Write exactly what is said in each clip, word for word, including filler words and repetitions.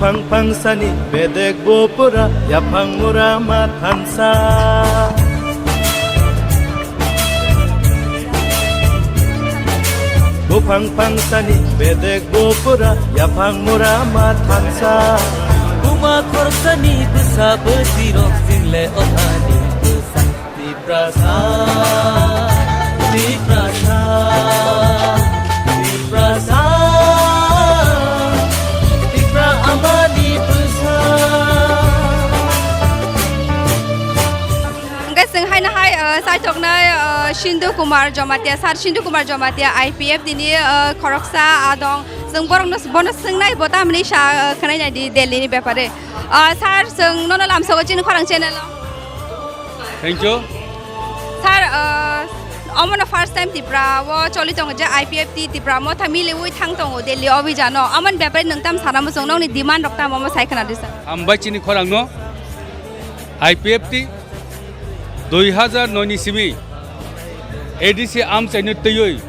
Phang phangsani bedek bo pura yaphang mura ma thansa. Buphang phangsani bedek bo pura yaphang mura ma thansa. Buma khorsani bwsa bwsirok single othani bwsa. Tiprasa, Tiprasa, Tiprasa, Tipra amani bwsa. Hingke chwng haino hai, uh, chaithoknai, uh, Sindhu Kumar Jamatia, Sir Sindhu Kumar Jamatia, I P F T ni, uh, khoroksa, ah, dong. Chwng borokno, bono swngnai, bo tamni sa, uh, khwnai nai di Delhi ni bepare. Uh, sir, chwng nono lamsogo chini khorang channel o. Thank you. Sir, uh, omono first time Tripura o choli tongo je I P F T Tripura motha miliwi thang tongo Delhi obhijano. Amoni bepare nwng tam sana muchung nokni demand rok tamo omo sai khwna di sir. Hambai chini khorang no I P F T dui hazar noi ni simi A D C amchaino twiwi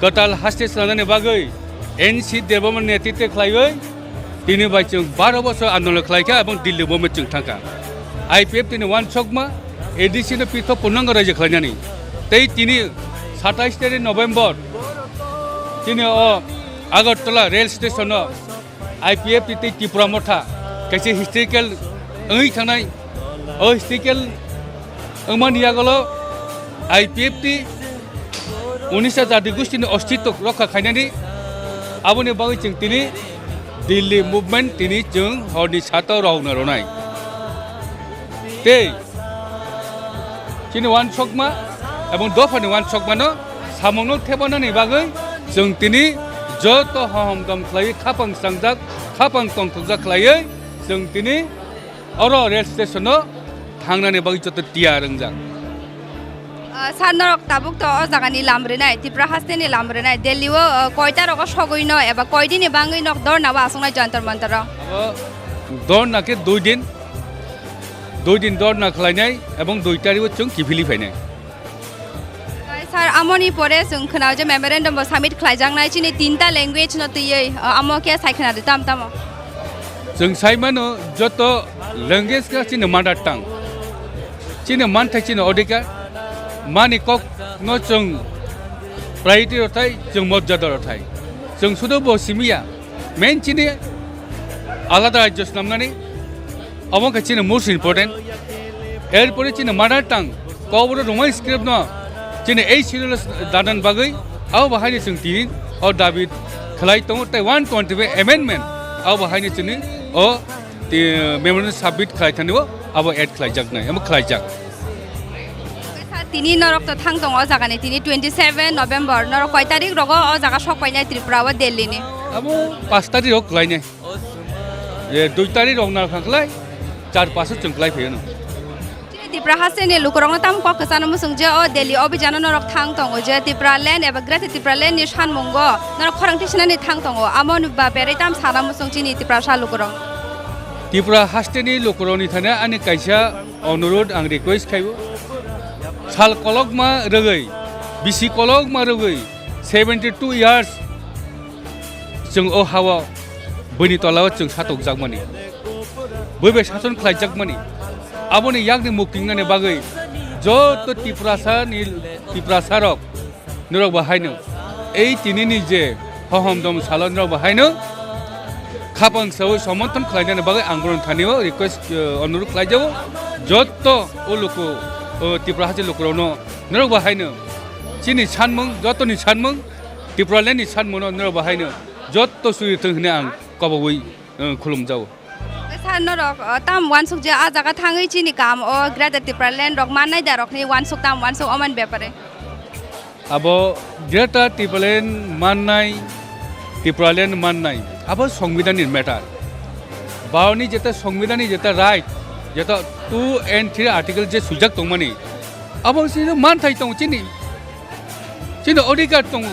kwtal haste swnamnani bagwi N C Debbarma netritwe khlaiwi tini bai chwng baro bosor andolon khlaikha, aboni Delhi movement chwng thangkha. I P F T ni uansukma A D C no pithok purnango raijak khlainani. Tei tini satais tarik November chini o Agartala rail station o I P F T tei Tipra Motha kaisa historical wngwi thangnai. O historical wngmani yagulo I P F T unisa jati gustini ostitto rokha khainani, aboni bagwi chwng tini Delhi movement tini chwng horni sata rokna ronai. Tei chini uansukma ebong dophani uansukmano samungno thebanani bagwi chwng tini joto hohom dom khlaiwi khapang changjak, khapang tongthokjak khlaiwi chwng tini oro rail station-o thangnani bagwi joto tiyar wngjak. Ah, sir, norok tabuk to o jagani lam rinai, Tripura hasteni lam rinai, Delhi-o, ah, koita rogo sogwi no eba koidini bangwi nok dorna o asongnai Jantar Mantar-o? Abo dorna khe dui din, dui din dorna khlainai ebong dui tarikh-o chwng kiphilwi phainai. Sir, amoni pore chwng khwnao je memorandum bo submit khlaijaknai chini tinta language no twiwi, o, amo khe sai khwnadi tam tamo? Chwng sai mano joto language khe chini mother tongue. Chini manthai chini odhikar. Mani kok no chwng priority rw thai, chwng morjada rw thai. Chwng sudu bo simi ya. Main chini alada rajyo swnamnani. Omo khe chini most important. Erpore chini mother tongue, Kokborok Roman script no chini ei schedule danan bagwi abo bahaini chwng tini o dabi khlai tongo tei one twenty-five amendment abo bahaini chini o ti-, memorandum submit khlai thani o abo add khlaijaknai, abo khlaijak. Sir, tini norok to thang tongo o jagani, tini twenty seven November, norok koi tarik rogo o jaga sok painai Tripura o Delhi ni? Abo pash tarik rok khlainai. Je dui tarik rok na kha khlai, char pash chwng khlai phaio no. Chini Tripura hasteni lukurokno tamo kok kwchano muchung je o Delhi obhijano norok thang tongo je Tipraland eba Greater Tipraland ni sanmungo norok khorang tisinani thang tongo, amo ba berei tam sana muchung chini Tiprasa lukurok? Tripura hasteni lukurokni thani ani kaisa onurud ang request khaibo, sal kolokma rwgwi, bisi kolokma rwgwi, seventy two years chwng o ha-o buini tola-o chwng satokjakmani, bui bai sason khlaijakmani, aboni yakni muktingnani bagwi joto Tiprasani, Tiprasarok norok bo haino ei tinini je hohom dom salo norok bo haino khapang sawi somothon khlainani bagwi ang bono thani-o request, eh, onurud khlaijago. Joto o luku, o Tripura hasteni lukurokno norok bo haino chini sanmung, jotoni sanmung, Tipralandni sanmungno norok bo haino joto suri thung hwnwi ang kobogwi, eh, khulumjago. Sir, norok, eh, tam uansuk je a jaga thangwi chini kam o Greater Tipraland rok mannai da rokni uansuk tam uansuk omoni bepare? Abo Greater Tipraland mannai, Tipraland mannai, abo Songbidanni matter. Bharotni jeta Songbidanni jeta right, jeta two and three article je swijak tongmani, abo chini manthai tongo chini, chini odhikar tongo.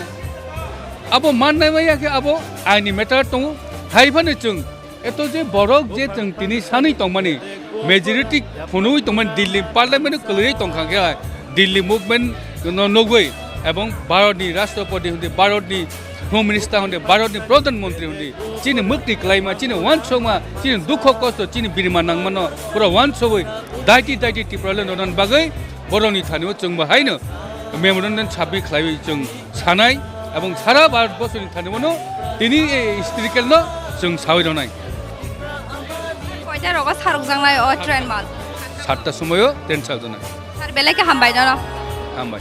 Abo mannai maya khe abo aini matter tongo. Hai phano chwng eto je borok je chwng tini sanwi tongmani, majority phunugwi tongmani, Delhi parliament kwlwiwi tongkha khe Delhi movement no nugwi ebong Bharatni Rashtrapati hwnwi Bharatni Home Minister hwnde, Bharatni Pradhan Mantri hwnde, chini mwkti kwlaima, chini wansukma, chini dukho kosto, chini birma nangmano pura wansugwi daiti daiti Tipraland rwnani bagwi borokni thanio chwng bo haino memorandum submit khlaiwi chwng sanai, ebong sara Bharat borsoni thanio no tini ei historical no chwng sawi rwnai. Koita rogo sarukjaknai o train mal? Satta somoyo train sarukjaknai. Sir, belai khe hambai nono. Hambai.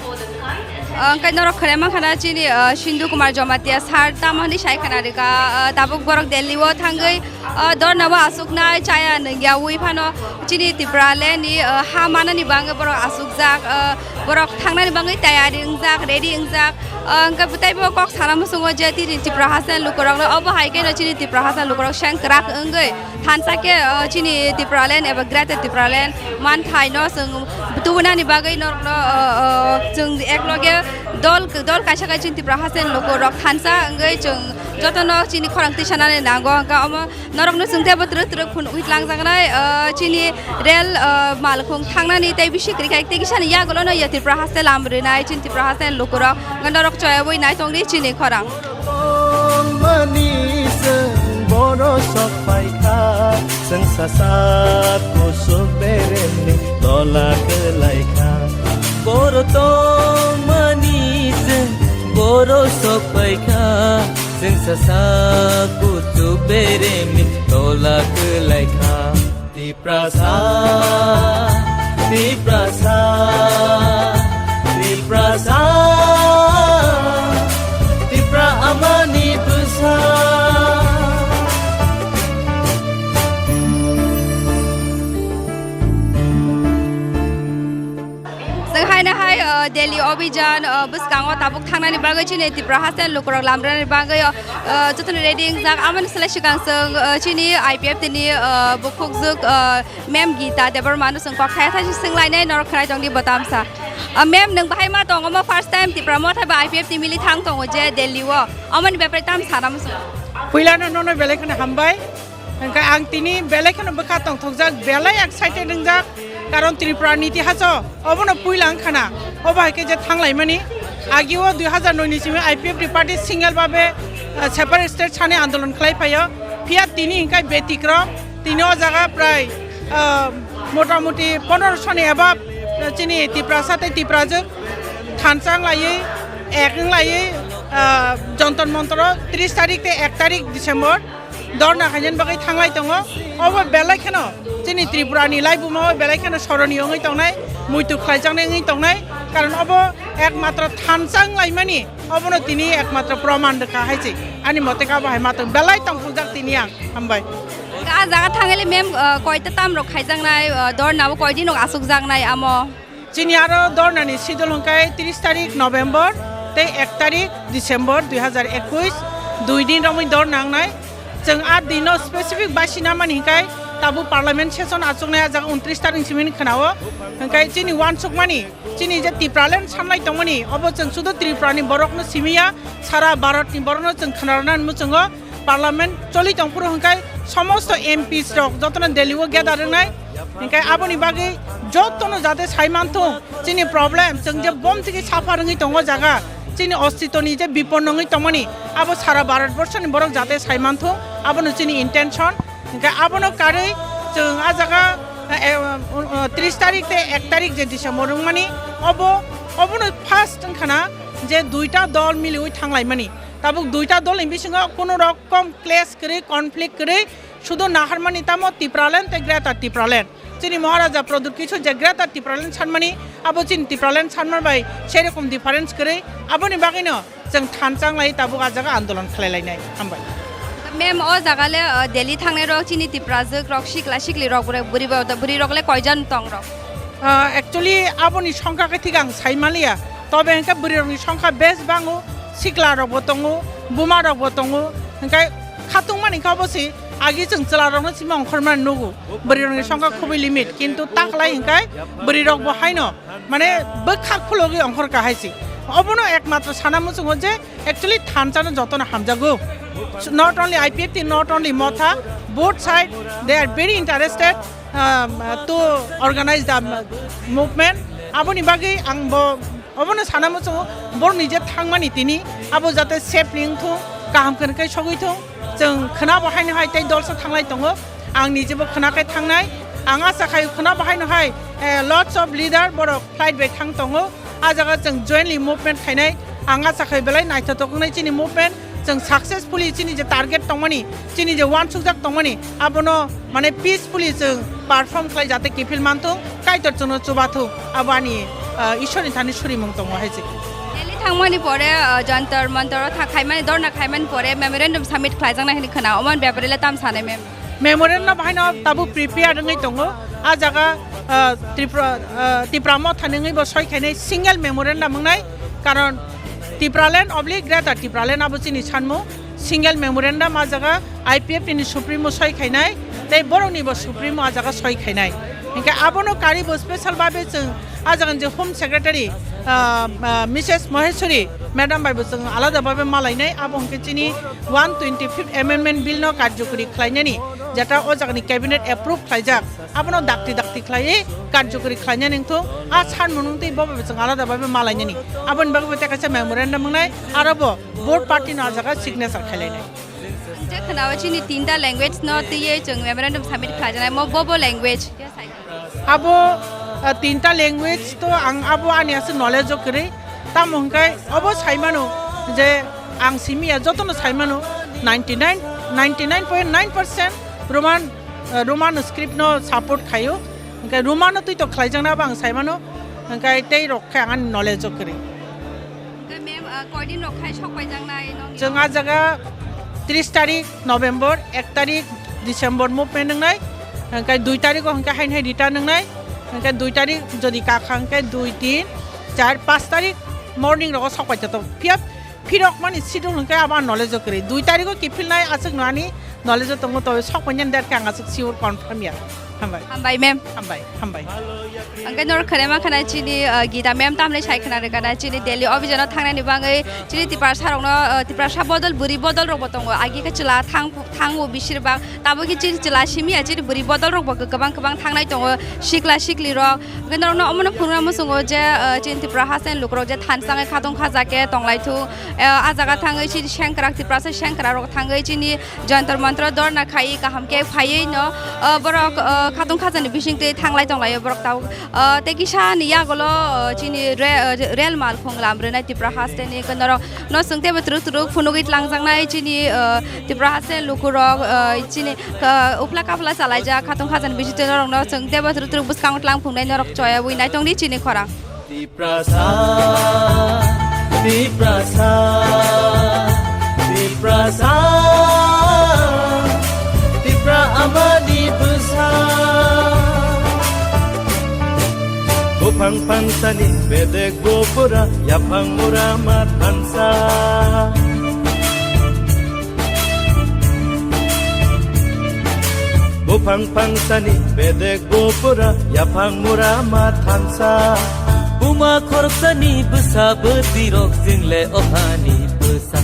Ang kai norok khare mankha na chini, ah, Sindhu Kumar Jamatia sir tamo hwnwi sai khna rwkha, ah, tabuk borok Delhi o thangwi, ah, dorna o asuknai chaya nungya wi phano chini Tipraland ni, ah, ha manani bagwi borok asukjak, ah, borok thangnani bagwi tayari wngjak, ready wngjak. Ah, hwnkhe teibo kok sana muchungo je tini Tipra Haste lukurokno obo hai kheno chini Tipra Haste lukurok seng kwrak wngwi thansa khe, ah, chini Tipraland eba Greater Tipraland manthaino chwng tubunani bagwi norokno, ah, ah, chwng ekloge dol, dol kaisa kaisa chini Tipra Haste lukurok thansa wngwi chwng jotono chini khorang tisanani nango. Hwnkhe omo norokno chwng teibo twrwk twrwk phunugwi tlangjaknai, ah, chini rel, ah, malkhung thangnani tei bisi kwrwi khai tei kisani yagulono ya Tipra Haste lam rwnai chini Tipra Haste lukurok. Hwnkhe norok choyawi naitongdi chini khorang. Tongmani chwng borok sok phaikha, chwng sasak kuchuk beremni tola kwlaikha. Borok tongmani chwng borok sok phaikha, chwng sasak kuchuk beremni tola kwlaikha. Tiprasa, Tiprasa, Tiprasa, Tipra amani bwsa. Chwng haino hai, uh, Delhi Abhijan, uh, bwskango tabuk thangnani bagwi chini Tipra Haste lukurok lamrani bagwi, uh, jotono ready wngjak. Amoni slai swkang chwng, uh, chini I P F T ni, uh, bukhukjwk, uh, Ma'am Geeta Debbarma no chwng kok thaya thaya swnglainai, norok khwnai tongdi bo tamsa. Ah, ma'am, nwng bahai ma tongo mo first time Tipra Motha bai I P F T mili thang tongo je Delhi o. Omoni bepare tam sana muchung. Puilano nono belai kheno hambai. Hwnkhe ang tini belai kheno bwkha tongthokjak, belai excited wngjak. Karon Tripura ni itihaso obono puila wngkha na. Obo hai khe je thanglaimani. Agio dui hazar noi ni simi I P F T party single babe, ah, separate state sani andolon khlai phaio. Phiya tini hwnkhe betikrom. Tini o jaga prai, ah, motamoti pondroso ni above, ah, chini Tiprasa tei Tiprajwk thansa wng laiwi, ek wng laiwi, ah, Jontor Montoro tris tarik tei ek tarik December dorna khainani bagwi thanglai tongo. Obo belai kheno chini Tripura ni laibuma o belai kheno soroni wngwi tongnai, muitu khlaijaknai wngwi tongnai, karon obo ekmatro thansa wng laimani. Obono tini ekmatro proman rwkha hai se. Ani mote khe abo hai ma tong belai tongthokjak tini ang. Hambai. Ah jaga thangele ma'am, ah, koita tam rok khaijaknai, ah, dorna bo koidin rok asukjaknai amo? Chini aro dorna ni sidol hwnkhe tris tarik November tei ek tarik December dui hazar ekush, dui din romwi dorna wngnai. Chwng a dino specific basina mani hwnkhe tabuk parliament session achuknai a jaga untris tarik simi khwnao. Hwnkhe chini uansukmani Chini je Tipraland sanlai tongmani, obo chwng sudu Tripura ni borokno simiya, sara Bharat ni borokno chwng khwnarwna muchungo. Parliament choli tongphuru hwnkhe somosto M Ps rok jotono Delhi o gather wngnai. Hwnkhe aboni bagwi jotono jate sai manthung, chini problem, chwng je bom thiki saphar wngwi tongo jaga, chini ostitoni je bipon wngwi tongmani, abo sara Bharat borsoni borok jate sai manthung, abono chini intention. Hwnkhe abono karwi chwng a jaga, eh, eh, tris tarik tei ek tarik je December wngmani, obo, obono first wngkhana je duita dol miliwi thanglaimani. Tabuk duita dol ni bisingo kuno rokom clash kwrwi, conflict kwrwi, sudu naharmani tamo Tipraland tei Greater Tipraland. Chini Maharaja Pradyut Kishore je Greater Tipraland sanmani, abo chini Tipraland sanma bai sei rokom difference kwrwi. Aboni bagwino chwng thansa wnglai tabuk a jaga andolon khlai lainai. Hambai. Ma'am, o jaga le, uh, Delhi thangnai rok chini Tiprajwk rok, sikla sikli rok, bwrwi, bwrwi bo-, bwrwi rok le koijon tong rok? Uh, actually, aboni songkha khe thik ang sai maliya. Tobe hwnkhe bwrwi rokni songkha bes bango, sikla rok bo tongo, buma rok bo tongo. Hwnkhe khatung mani khe obo se agi chwng chwla rokno simi ongkhormani nugo. Bwrwi rokni songkha khubui limit, kintu taklai hwnkhe bwrwi rok bo haino mane bwkha khulogwi ongkhor kahai se. Obono ekmatro sana muchungo je actually thansa no jotono hamjago. Not only I P F T, not only Motha, both side they are very interested, um, to organize the movement. Aboni bagwi ang bo Obono sana muchungo, borokni je thangmani tini, abo jate safely wngthung, kaham khe khe sogwi thung. Chwng khwnabo haino hai tei dolsa thanglai tongo. Ang nijebo khwna khe thangnai. Ang acha khai khwnabo haino hai, eh, lots of leader borok flight bai thang tongo. A jaga chwng jointly movement khainai. Ang acha khai belai naithothok wngnai chini movement. Chwng successfully chini je target tongmani, chini je wansukjak tongmani, abono mane peacefully chwng perform khlai jate kiphil manthung, Kaitor chwngno chubathung, abo ani, ah, Ishwarni thani surimung tongo hai se. Delhi thangmani pore, ah, Jantar Mantar o tha khaimani, dhorna khaimani pore memorandum submit khlaijaknai hwnwi khwna, omo bepare le tam sanai mem? Memorandum haino tabuk prepare wngwi tongo. A jaga, ah, Tripura, ah, Tipra Motha ni wngwi bo soi khainai single memorandum wngnai, karon Tipraland oblique Greater Tipraland abo chini sanmung. Single memorandum a jaga I P F T ni supremo soi khainai, tei borokni bo supremo a jaga soi khainai. Hinkhe abono kari bo special babe chwng a jaga ni je Home Secretary, ah, ah, Missus Maheshwari Madam bai bo chwng alada babe malainai. Abo hinkhe chini one twenty-fifth Amendment Bill no karjokori khlainani, jeta o jaga ni Cabinet approve khlaijak. Abono dakti dakti khlaiwi karjokori khlainani wngthung. A sanmung wngtwi bo bai bo chwng alada babe malainani. Aboni bagwi bo tei kaisa memorandum wngnai, aro bo both party no a jaga signature khlailainai. Ang je khwnao chini tinta language no twiwi chwng memorandum submit khlaijaknai, mo bo bo language. Abo, ah, tinta language to ang abo ani aswk knowledge o kwrwi. Tamo hwnkhe obo saimano je ang simi ya jotono saimano ninety nine, ninety nine point nine percent Roman, ah, Roman script no support khaio. Hwnkhe Roman no twi to khlaijakna abo ang saimano. Hwnkhe tei rok khe ang ani knowledge o kwrwi. Hwnkhe ma'am, ah, koidin rok khai sok paijaknai nong? Chwng a jaga tris tarik November, ek tarik December movement wngnai. Hwnkhe dui tarik o hwnkhe hain hai return wngnai. Hwnkhe dui tarik jodi kakha hwnkhe dui, tin, char, panch tarik morning rogo sok paito to. Phiya phirok mani schedule hwnkhe abo ang knowledge o kwrwi. Dui tarik o kiphilnai aswk no ani knowledge o tongo, tobe sok painani date khe ang aswk sure confirm ya. Hambai. Hambai, ma'am. Hambai, hambai. Hwnkhe norok khwnai mankha na chini, uh, Gita ma'am tamni sai khwna rwkha na chini Delhi office no thangnani bagwi chini Tiprasa rokno, uh, Tiprasa bodol bwrwi bodol rokbo tongo. Agi khe chwla thang, thango bisir bak. Tabukhe chini chwla simi ya chini bwrwi bodol rokbo kwbang kwbang thangnai tongo, sikla sikli rok. Hwnkhe norokno omono phunukna muchungo je, uh, chini Tipra haste ni lukurok je thansa wngwi khatong khaja khe tonglai thung. Uh, a jaga thangwi chini sengkrak Tiprasa sengkrak rok thangwi chini Jantar Mantar o dorna khai kaham khe phaiwi no, o, borok, o, khatong khajani bising twi thanglai tonglaio borok tabuk. O, tei kisa ni yagulo, o, chini re-, o, rel malkhung lam rwnai Tipra haste ni norok no chwng teibo twrwk twrwk phunugwi tlangjaknai chini, o, Tipra haste lukurok, o, chini, o, uphla kaphla chalaijak khatong khajani bising twi norok no chwng teibo twrwk twrwk bwskango tlang phungnai norok choyawi naitongdi chini khorang. Tiprasa, Tiprasa, Tiprasa, Tipra amani bwsa. Buphang phangsani bedek bupura, yaphang mura ma thansa. Buphang phangsani bedek bupura, yaphang mura ma thansa. Buma khoroksani bwsa bwtwi rok jingle othani bwsa.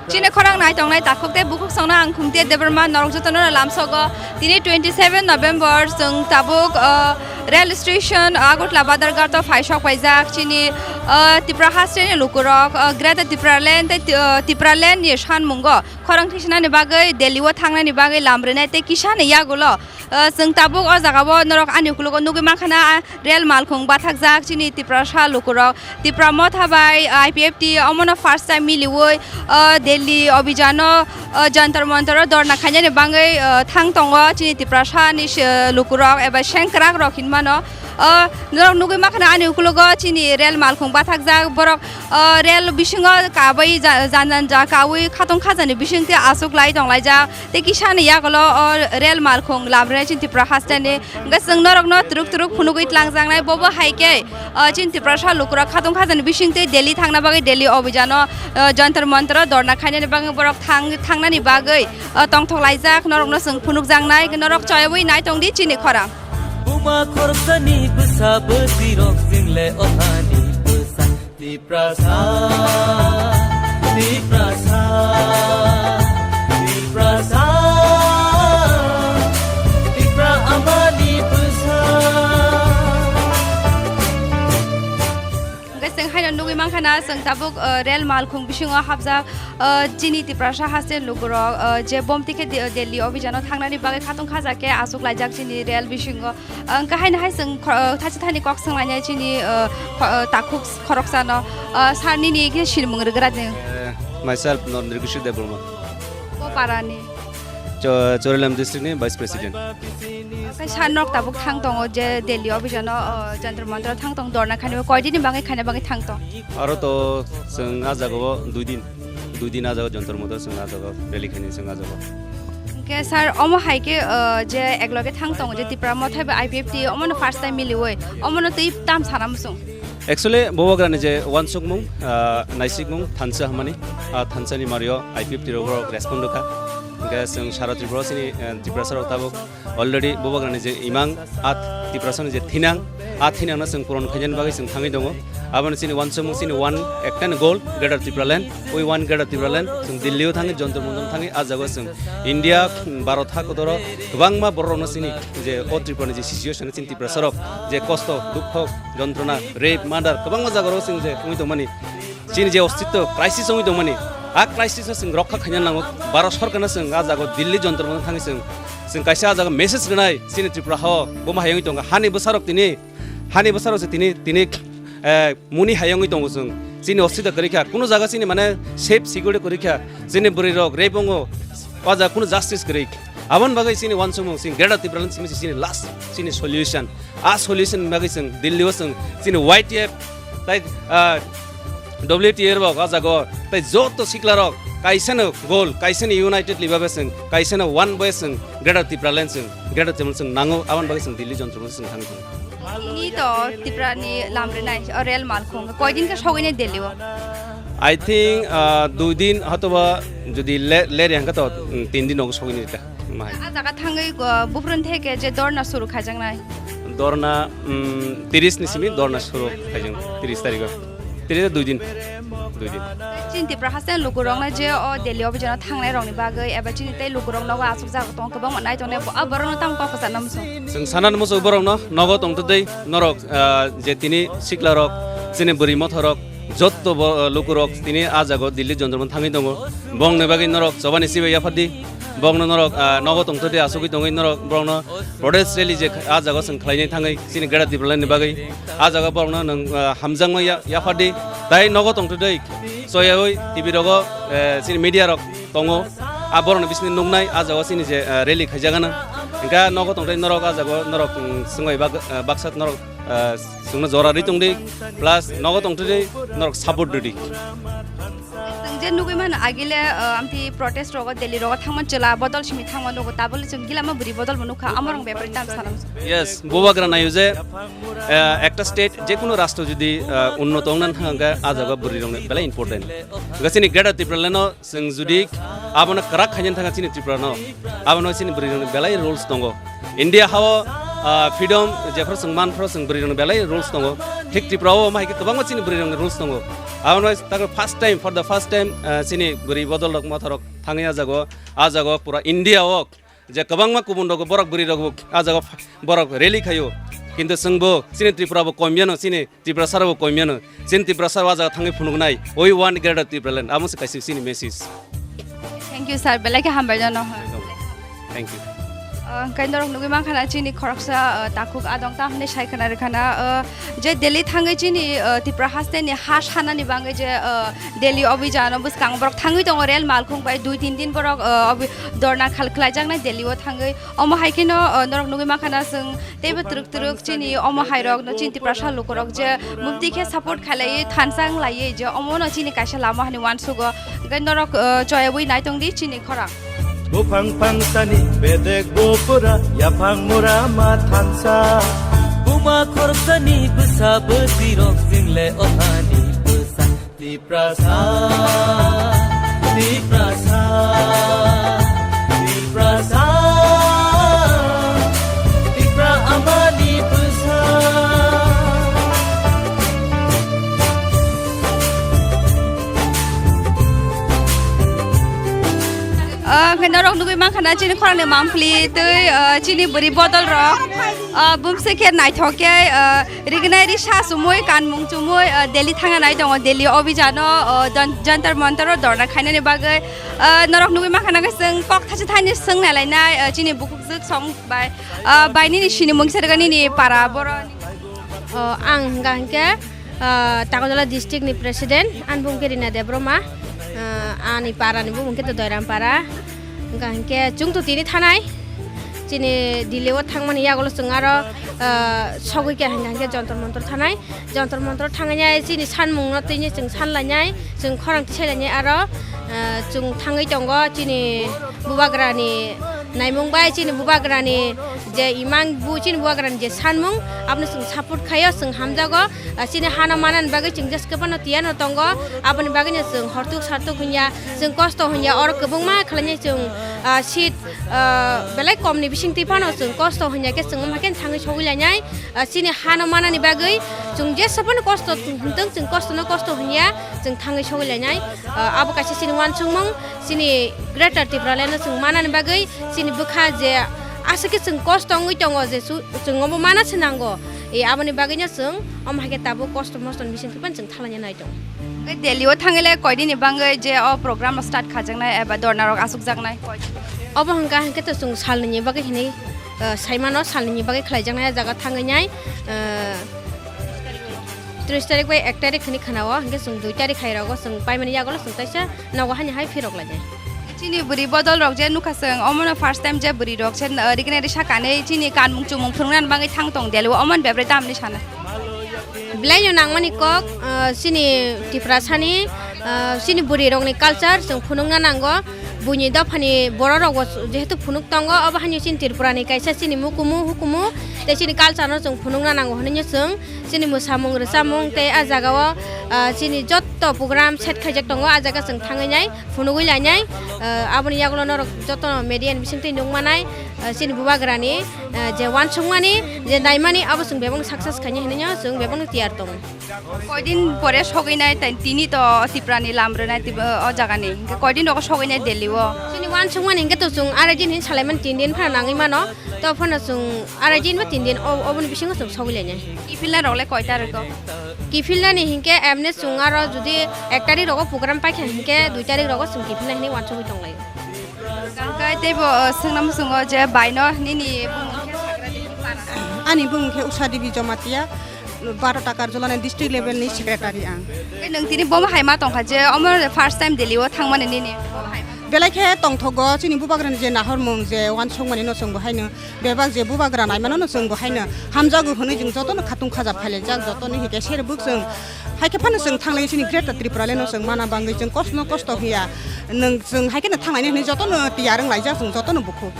Chini khorang nai tongnai takhuk tei bukhuk songno ang Khumtia Debbarma norok jotono lamsogo. Tini twenty seven November chwng tabuk, uh, rail station, uh, Agartala Badarghat o phai sok paijak chini, uh, Tipra haste ni lukurok, uh, Greater Tipraland tei, uh, Tipraland ni sanmungo khorang thisinani bagwi Delhi o thangnani bagwi lam rwnai tei kisa ni yagulo, uh, chwng tabuk o jaga o norok ani ukologo nugwi mankha na, uh, rail malkhung bathakjak chini Tiprasa lukurok. Tipra Motha bai I P F T omono first time miliwi, o, Delhi obijano, o, Jantar Mantar o dorna khainani bagwi, o, thang tongo chini Tiprasa ni, o, lukurok eba sengkrak rok hinmano. O, norok nugwi mankha na ani ukologo chini rel malkhung bathakjak borok, o, rel bisingo kabai ja-, jan jan ja kawi khatong khajani bisingtwi aswk lai tonglaijak. Tei kisa ni yagulo o rel malkhung lam rwnai chini Tipra haste ni. Hwnkhe chwng norokno twrwk twrwk phunugwi tlangjaknai, bobo hai khe, o, chini Tiprasa lukurok khatong khajani bisingtwi Delhi thangna bagwi Delhi obijano, o, Jantar Mantar o dorna khainani bagwi borok thang-, thangnani bagwi, o, tongthok laijak, norokno chwng phunukjaknai, norok choyawi nai tongdi chini khorang. Buma khoroksani bwsa bwtwi rok jingle othani bwsa. Tiprasa, Tiprasa, Tiprasa, Tipra amani bwsa. Hwnkhe chwng haino Ta chwng tabuk, uh, rel malkhung bisingo hapjak, uh, chini Tiprasa haste lukurok, uh, je bomti khe De-, Delhi obijano thangnani bagwi khatung khaja khe achuk laijak chini rel bisingo. Ang kahai nahai chwng kho-, uh, thachi thani kok swnglainai chini, uh, kho-, uh, takhuk khoroksano, uh, sir nini khe sinimung rwgra de. Eh, myself, Nondri Kishore Debbarma. Ko parani? Cho-, Chorilam district ni vice president. Khe sir nok tabuk thang tongo je Delhi obijano, uh, Jantar Mantar thang tong dorna khani koi dini bagwi khani bagwi thang tong? Aro to chwng ah jagao dui din, dui din ah jagao Jantar Mantar chwng ah jagao rally khaini chwng ah jagao. Hwnkhe sir, omo hai khe, uh, je ekloge thang tongo je Tipra Motha bai I P F T omono first time miliwi, omono twi tam sana muchung? Actually, Bubagrani je uansukmung, ah, naisikmung thansa hwnmani, ah, thansani mario I P F T rok borok respond rwkha. Hwnkhe chwng sara Tripura sini, eh, Tiprasa rok tabuk already Bubagrani je imang, ah, Tiprasani je thinang, ah, thinangno chwng puron khainani bagwi chwng thangwi tongo. Aboni chini uansukmung chini one ekta ni goal, Greater Tipraland, wi one Greater Tipraland, chwng Delhi o thangwi, Jantar Mantar thangwi, ah, jagao chwng India, Bharat ha kotoro kwbangma borok rokno chini je o Tripura ni je situation chini Tiprasa rok je kosto, dukho, jontrona, rape, murder kwbangma jaga rok chwng je wngwi tongmani, chini je ostitto crisis wngwi tongmani, a crisis no chwng rokha khaina nango, Bharat sorkar no chwng a jaga Delhi Jantar Mantar thangwi chwng, chwng kaisa a jaga message rwnai chini Tripura hao buma hai wngwi tongo, hani bwsarok tini, hani bwsarok se tini, tini, eh, muni hai wngwi tongo chwng, chini ostitto kwrwi kha, kunu jaga chini mane safe security kwrwi kha, chini bwrwi rok rape wngo, o jaga kunu justice kwrwi. Aboni bagwi chini uansukmung, chini Greater Tipraland simi se chini last, chini solution. A solution ni bagwi chwng Delhi o chwng chini Y T F tai, ah, W T A rok o jaga o tai joto sikla rok kaisa no goal, kaisa ni united libabe chwng, kaisa no one boy chwng Greater Tipraland chwng, Greater Tipraland chwng nango, aboni bagwi chwng Delhi Jantar Mantar chwng thangwi tongo. Ni to Tripura ni lam rinai, o rel malkhung, koi din khe sogwi nai Delhi o? I think, ah, dui din hotoba jodi le-, leri hangkhe to, mm, tin din nogo sogwi nai ta. Mahai. A jaga thangwi, uh, buphuruni theke je dorna suru khaijaknai? Dorna, um, tiris ni simi dorna suru khaijak, tiris tarikh o. Tiris dui din. Dui din. Chini Tipra haste lukurokno je o Delhi o bijano thangnai rokni bagwi eba chini tei lukurok nogo achukjak tong kwbangma nai tongnai, bo-, a borokno tamo kok kwchangna muchung? Chwng sana muchung borokno nogo tongtwtwi norok, uh, je tini sikla rok, chini bwrwi motha rok, jotto bo, uh, lukurok tini a jaga o Delhi Jantar Mantar thangwi tongo. Bongni bagwi norok chobani sibai yaphardi. Bongno norok, ah, nogo tongtwtwi asugwi tongwi norok borokno protest rally je kha-, ah jaga o chwng khlainai thangwi chini Greater Tipraland ni bagwi. Ah jaga borokno nwng, ah, hamjakma ya-, yaphardi. Tai nogo tongtwtwi soyawi T V rogo, eh, chini media rok tongo. Ah borokni bisingni nuknai ah jaga o chini je, eh, rally khaijak gana. Hwnkhe nogo tongtwtwi norok ah jaga o norok, mm, swngbai bak-, eh, baksa norok, eh, chwngno jora rwi tongdi. Plus nogo tongtwtwi norok support rwdi. Chwng je nugwi mano agile, uh, amtwi protest rogo Delhi rogo thangma chwla bodol simi thangma nugo, tabole chwng gilama bwrwi bodol bo nukha, amorok bepari tam sana muchung? Yes, Bubagra naio je, uh, ekta state je kuno rastro jodi, uh, unnoto wngna thang hwnkhe a jaga bwrwi rokni belai important. Hwnkhe chini Greater Tipraland no chwng jodi abono kwrak khaina thangkha chini Tripura no, abono chini bwrwi rokni belai rules tongo. India hao, ah, freedom jephru chwng manphru chwng bwrwi rokni belai rules tongo. Thik Tripura o omo hai khe kwbangma chini bwrwi rokni rules tongo. Abono takhe first time, for the first time, ah, chini bwrwi bodol rok motha rok thangwi ah jaga o, ah jaga o pura India o je kwbangma kubun rok borok bwrwi rok ah jaga o borok rally khaio. Kintu chwng bo chini Tripura bo koimyano chini Tiprasa rok bo koimyano, chini Tiprasa rok ah jaga thangwi phunuknai, "We want Greater Tipraland." Amo se kaisa chini message. Thank you, sir. Belai khe hambai jano. Thank you. Ah, hwnkhe norok nugwi mankha na chini khoroksa, ah, takhuk adong ta hwnwi sai khna rwkha na, ah, je Delhi thangwi chini, ah, Tipra haste ni ha sanani bangwi je, ah, Delhi obijano bwskango borok thangwi tongo rel malkhung bai dui tin din borok, ah, obi-, dorna khal khlaijaknai Delhi o thangwi. Omo hai kheno, ah, norok nugwi mankha na chwng teibo twrwk twrwk chini omo hai rok no chini Tiprasa lukurok je mukti khe support khailaiwi thansa wnglaiwi je omo no chini kaisa lama hwnwi uansugo. Hwnkhe norok, ah, choyawi naitongdi chini khorang. Buphang phangsani bedek bupura, yaphang mura ma thansa. Buma khorsani bwsa bwswirok jingle ohani bwsa. Tiprasa, Tiprasa, Tiprasa, Tipra amani bwsa. O Ah, hwnkhe norok nugwi mankha na chini khorangni mangpli tei, ah, chini bwrwi bodol rok, ah, bumse khe naithok khe, ah, rignai risa chumui kanmung chumui, ah, Delhi thangna nai tongo, Delhi obijano, ah, Jan-, Jantar Mantar o dorna khainani bagwi, ah, norok nugwi mankha na khe chwng kok thachi thani swng nai lainai, ah, chini bukhuk jwk song bai, ah, bai nini sinimung khe nini para boroni. O, ang hwnkha hwnkhe, ah, Takojola district ni president, ani bumung khe Rina Debbarma, ah, ani para ni bumung khe to Doiram para. Hwnkha hwnkhe chwng to tini thanai, chini Delhi o thangmani yagulo chwng aro, ah, sogwi khe hwnkha hwnkhe Jantar Mantar thanai, Jantar Mantar thangwi nai chini sanmung no tini chwng san lainai, chwng khorang tisai lainai aro, ah, chwng thangwi tongo chini bubagra ni naimung bai chini bubagra ni je imang bu chini bubagra ni je sanmung abono chwng support khaio, chwng hamjago, ah, chini hano manani bagwi chwng jeske phano tiyar no tongo, aboni bagwi no chwng hortuk sartuk hwnya, chwng kosto hwnya, oro kwbangma khlainai chwng, ah, seat, ah, belai kom ni bising twi phano chwng kosto hwnya khe chwng wngma khe thangwi sogwi lainai, ah, chini hano manani bagwi chwng jesa phano kosto hwntwng chwng kosto no kosto hwnya chwng thangwi sogwi lainai, ah, abo kaisa chini uansukmung. Chini Greater Tipraland no chwng manani bagwi chini bwkha je aswk khe chwng kosto wngwi tongo, je su-, chwng obo mana se nango. E, aboni bagwino chwng omo hai khe tabuk kosto mosto ni bising phano chwng thanglaina nai tongo. Tei Delhi o thangwi le koidini bangwi je o program start khajaknai eba dorna rok asukjaknai? Obo hwnkha hwnkhe to chwng salnwini bagwi hinwi, eh, saimano, salnwini bagwi khlaijaknai, a jaga thangwi nai, eh, tris tarik bai ek tarik hinwi khwnao, hwnkhe chwng dui tarik hai rogo chwng paimani yagulo chwng kaisa nogo hani hai phirok lainai. Chini bwrwi bodol rok je nukha chwng, omono first time je bwrwi rok se, uh, rignai risa kanwi chini kanmung chumung phwrwngna bagwi thang tong Delhi o, omoni bebrai tamni sana? Belai no nangmani kok, uh, chini Tiprasani, uh, chini bwrwi rokni culture chwng phunukna nango. Buini dophani borok rokbo jehetu phunuk tongo, obo haino chini Tripurani kaisa chini mukumu hukumu tei chini culture no chwng phunukna nango hwnwi chwng chini mwsamung rwchapmung tei a jagao, ah, chini jotto program set khaijak tongo, a jaga chwng thangwi nai, phunugwi lainai, ah, aboni yagulo norok jotono media ni bisingtwi nukmanai, ah, chini bubagrani, ah, je uansukmani, je naimani, abo chwng bebak success khainai hinwi chwng bebak tiyar tongo. Koidin pore sogwi nai, tei tini to Tiprani lam rwnai, tib-, o jagani. Hwnkhe koidin rogo sogwi nai Delhi o? Chini uansukmani hwnkhe to chwng arai din hin salaimani tin din phano nangwi mano. To phano chwng arai din ba tin din o-, oboni bisingo chwng sogwi lainai. Kiphilna rok le koita rwgo? Kiphilnani hinkhe emne chwng aro jodi ek tarik rogo program paikha hinkhe dui tarik rogo chwng kiphilna hinwi uansugwi tonglaio. Hwnkhe teibo, uh, swngna muchungo je baino nini bumung khe Sagradi para? Ani bumung khe Usha Devi Jamatia, baro ta Karjolani district level ni secretary ang. Tei nwng tini bomo hai ma tongkha je omo first time Delhi o thangmani nini? Belai khe tongthogo chini bubagrani je nahormung je uansukmani no chwng bo haino bebak je bubagra naimano no chwng bo haino hamjago hwnwi chwng jotono khatung khaja phailaijak, jotono hike serbuk chwng hai khe phano chwng thanglai chini Greater Tipraland no chwng mana bangwi chwng kosto no kosto hiya nwng chwng hai kheno thanglaini hwnwi jotono tiyar wnglaijak chwng jotono bukhuk.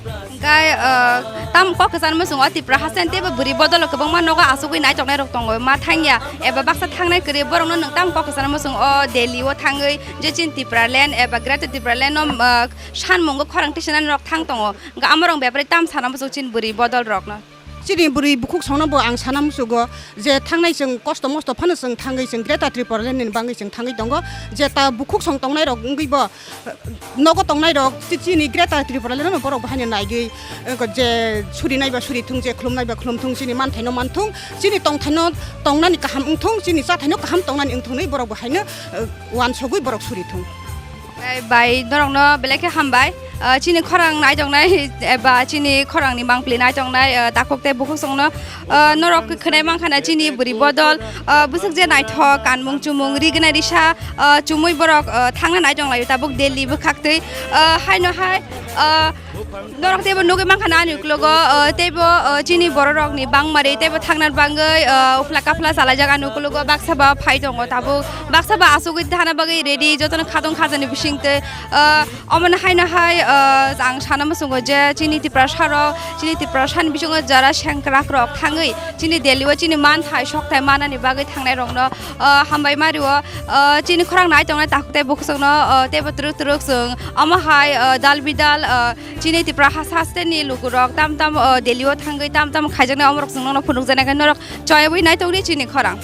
Hwnkhe, uh, tam kok kwchangma chwng o Tipra haste teibo bwrwi bodolo kwbangma nogo achugwi naitoknairok tongo ma thangya eba baksa thangnai kwrwi borokno nwng tam kok kwchangma chwng o Delhi o thangwi je chini Tipraland eba Greater Tipraland no, uh, sanmungo khorang tisanani rok thang tongo. Hwnkhe amorok bepari tam sana muchung chini bwrwi bodol rokno. Chini bwrwi bukhuk songno bo ang sana muchugo je thangnai chwng kosto mosto phano chwng thangwi chwng Greater Tipraland ni bangwi chwng thangwi tongo. Je ta bukhuk song tongnai rok wngwi bo, eh, nogo tongnai rok chi-, chini Greater Tipraland no borok bo haino naigwi, eh, je suri naiba suri thung, je khulum naiba khulum thung, chini manthaino manthung, chini tongthaino tongnani kaham wngthung, chini chathaino kaham tongnani wngthung hinwi borok bo haino, eh, uansugwi borok suri thung. Bai, bai, norokno belai khe hambai. Ah, chini khorang naitongnai, eba chini khorangni mangpli naitongnai, ah, takhuk tei bukhuk songno, ah, norok khwnai mankha na chini bwrwi bodol, ah, bwswk je naithok, kanmung chumung, rignai risa, ah, chumui borok, ah, thangna naitonglaio tabuk Delhi bwkhaktwi, ah, haino hai, ah, Norok teibo nugwi mankha na ani uklogo, o, teibo, o, chini bororokni bangmari teibo thangna bagwi, o, uphla kaphla chalaijak ani uklogo, baksa ba phai tongo tabuk, baksa ba achugwi thana bagwi ready, jotono khatung khajani bisingtwi, o, omono haino hai, o, ang sana muchungo je chini Tiprasa rok, chini Tiprasani bisingo jara sengkrakrok thangwi chini Delhi o chini manthai sokthai manani bagwi thangnairokno, o, hambai ma rio, o, chini khorang nai tongnai takhuk tei bukhukno, o, teibo twrwk twrwk chwng omo hai, o, dal bidal, o, Chini Tipra ha-, hasteni lukurok tam tam, o, Delhi o thangwi tam tam khaijaknai omorok chwng nono phunukjaknai khe norok choyawi naitokdi chini khorang.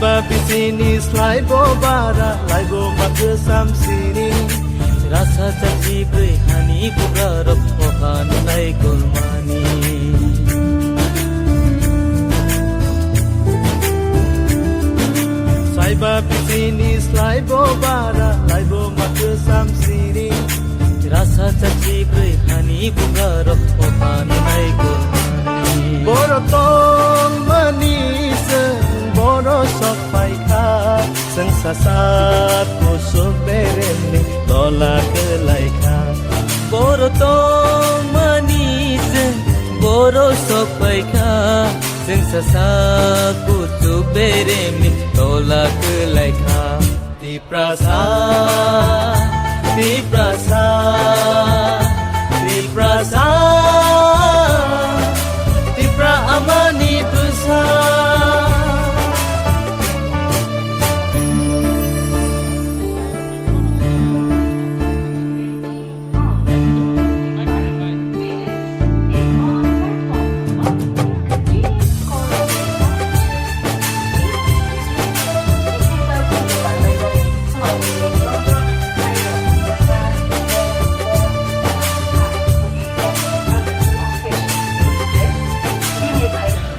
Ba bisini slai bo bara, lai bo ma kwsam sini. Rasa chachi bwrwi hani bugarok, oha nunai golmani. Saiba bisini slai bo bara, lai bo ma kwsam sini. Rasa chachi bwrwi hani bugarok, oha nunai golmani. Boro tongmani chwng boro sok phaikha, chwng sasak kusuk beremni tola kwlaikha. Boro tongmani chwng boro sok phaikha, chwng sasak kusuk beremni tola kwlaikha. Tiprasa, Tiprasa, Tiprasa, Tipra amani bwsa.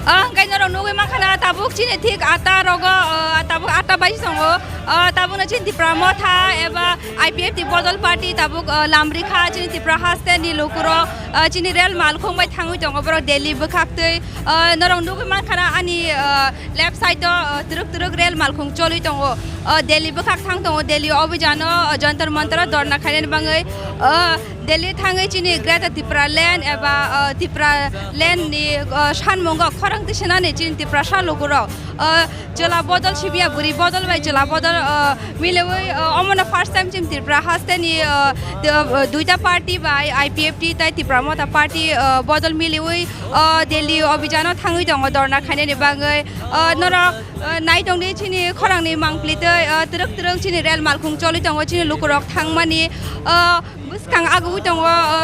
Ah, hwnkhe norok nugwi mankha na tabuk chini thik ata rogo, ah, tabuk atta baji tongo. Ah, tabukno chini Tipra Motha eba I P F T bodol party tabuk, ah, lamrikha chini Tipra haste ni lukurok, ah, chini rel malkhung bai thangwi tongo borok Delhi bwkhaktwi. Ah, norok nugwi mankha na ani, ah, left side o, ah, twrwk twrwk rel malkhung choli tongo. Ah, Delhi bwkhak thang tongo, Delhi obijano, ah, Jantar Mantar o dorna khainani bangwi, ah, Delhi thangwi chini Greater Tipraland eba, ah, Tipraland ni, ah, sanmungo khorang tisanani chini Tiprasa lukurok, ah, chwla bodol simiya bwrwi bodol bai chwla bodol, ah, miliwi, ah, omono first time chini Tripura haste ni, ah, d-, ah, duita party bai I P F T tai Tipra Motha party, ah, bodol miliwi, ah, Delhi obijano thangwi tongo dorna khainani bagwi. Ah, norok, ah, nai tongdi chini khorangni mangpli twi, ah, twrwk twrwk chini rel malkhung choli tongo chini lukurok thangmani. Ah, Bwskang agwi tongo, o,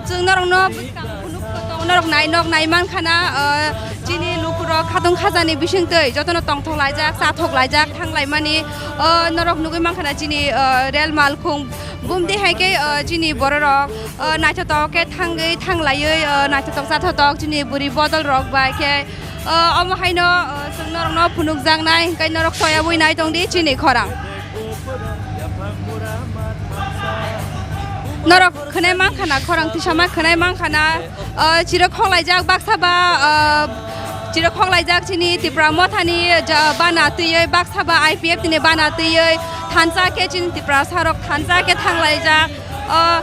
chwng norokno bwskang phunuk tong, norok nai, nok nai mankha na, o, chini lukurok khatong khajani bisingtwi jotono tongthok laijak, chathok laijak, thang laimani, o, norok nugwi mankha na chini, o, rel malkhung bumdi hai khe, o, chini bororok, o, naithotok khe thangwi, thang laiwi, o, naithotok chathotok chini bwrwi bodol rok bai khe, o, omo haino, o, chwng norokno phunukjaknai, hwnkhe norok toyabwi nai tongdi chini khorang. Norok khwnai mankha na, khorang tisama khwnai mankha na, ah, chirok khoklaijak baksa ba, ah, chirok khoklaijak chini Tipra Mothani ja-, bana twiwi, baksa ba I P F T ni bana twiwi, thansa khe chini Tiprasa rok thansa khe thanglaijak, ah,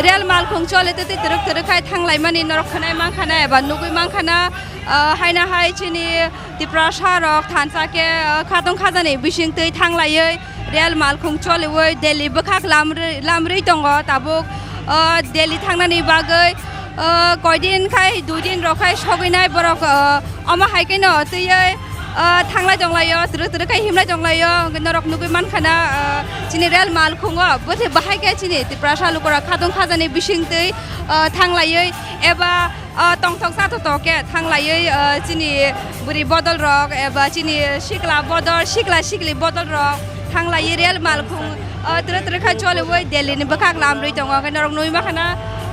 rel malkhung chole twi twi twrwk twrwk khai thanglaimani norok khwnai mankha na eba nugwi mankha na, ah, haina hai chini Tiprasa rok thansa khe, ah, khatong khajani bisingtwi thanglaiwi rel malkhung choliwi Delhi bwkhak lamrwi, lamrwi tongo tabuk, ah, Delhi thangnani bagwi, ah, koidin khai dui din rok khai sogwinai borok, ah, omo hai kheno twiwi, ah, thanglai tonglaio, twrwk twrwk khai himlai tonglaio, norok nugwi mankha na, ah, chini rel malkhungo bwthai bahai khe chini Tiprasa lukurok khatong khajani bisingtwi, ah, thanglaiwi eba O, tongthok chathotok khe thanglaiwi, o, chini bwrwi bodol rok eba chini sikla bodol, sikla sikli bodol rok thanglaiwi rel malkhung, o, twrwk twrwk khe choliwi Delhi ni bwkhak lamrwi tongo. Hwnkhe norok nugwi mankha na,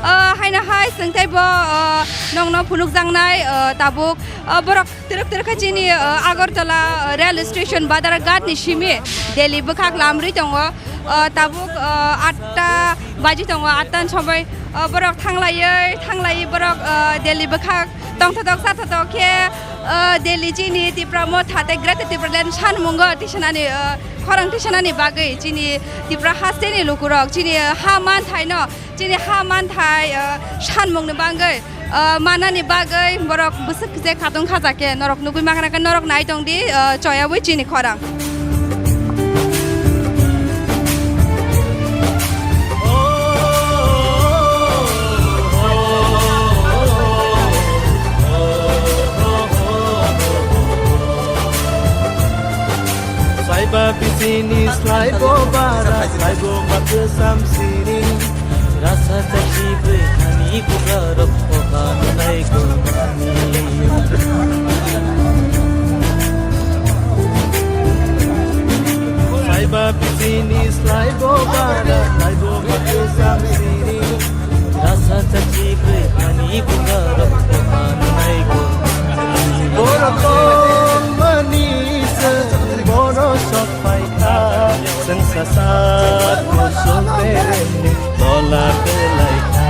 o, haino hai chwng teibo, o, nokno phunukjaknai, o, tabuk, o, borok twrwk twrwk khe chini, o, Agartala, o, rail station Badharghat ni simi Delhi bwkhak lamrwi tongo. O, tabuk, o, atta baji tongo, atta ni somoi, o, borok thanglaiwi, thanglaiwi borok, o, Delhi bwkhak tongthotok chathotok khe, o, Delhi chini Tipra Motha tei Greater Tipraland sanmungo tisanani, o, khorang tisanani bagwi chini Tipra hasteni lukurok chini ha manthaino, chini ha manthai, o, sanmungni bagwi, o, manani bagwi borok bwswk je khatong khaja khe norok nugwi mankha khe norok nai tongdi, o, choyawi chini khorang. Saiba bisini slaibo bara, slaibo ma kwsam sini. Rasa chachi bwkhani bugarok oha nunai golmani. Kusuk beremni tola kwlai kha.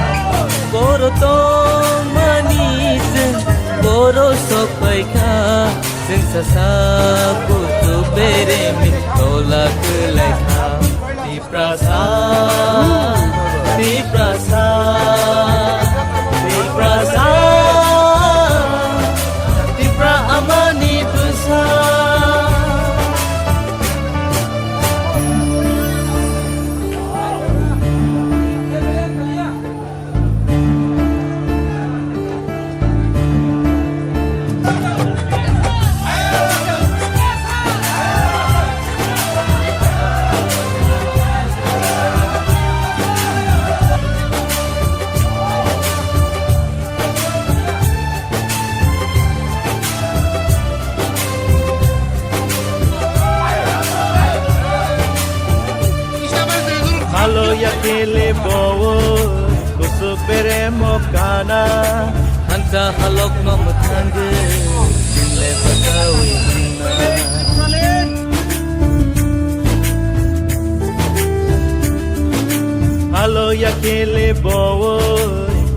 Boro tongmani chwng boro sok pai kha. Chwng sasa kusuk beremni tola kwlai kha. Tiprasa, Tiprasa, Tiprasa, Tipra amani bwsa. Halo ya kele bowo, kusuk beremo kana. Hansa halok no mwthangwi, jingle batawi hwnna. Halo ya kele bowo,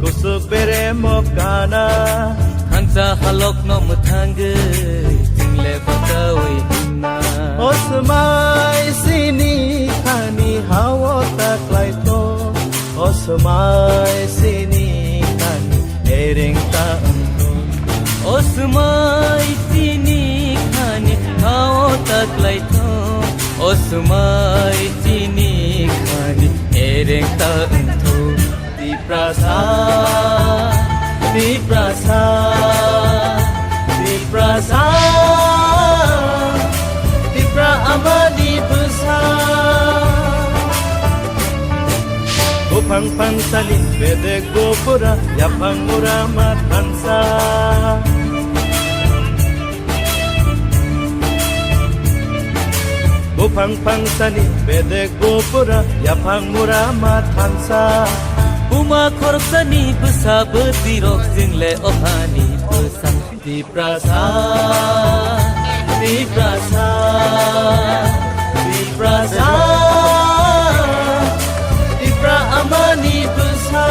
kusuk beremo kana. Hansa halok no mwthangwi, jingle batawi hwnna. O swmai sini khani hao ta klai to. O swmai sini khani ereng ta wngkho. O swmai sini khani hao ta klai to. O swmai sini khani ereng ta wngkho. Tiprasa, Tiprasa, Tiprasa, Tipra amani bwsa. Buphang phangsani bedek bupura, yaphang mura ma thansa. Buphang phangsani bedek bupura, yaphang mura ma thansa. Buma khoroksani bwsa bwtwirok jingle ophani bwsa. Tiprasa, Tiprasa, Tiprasa, Tipra amani bwsa.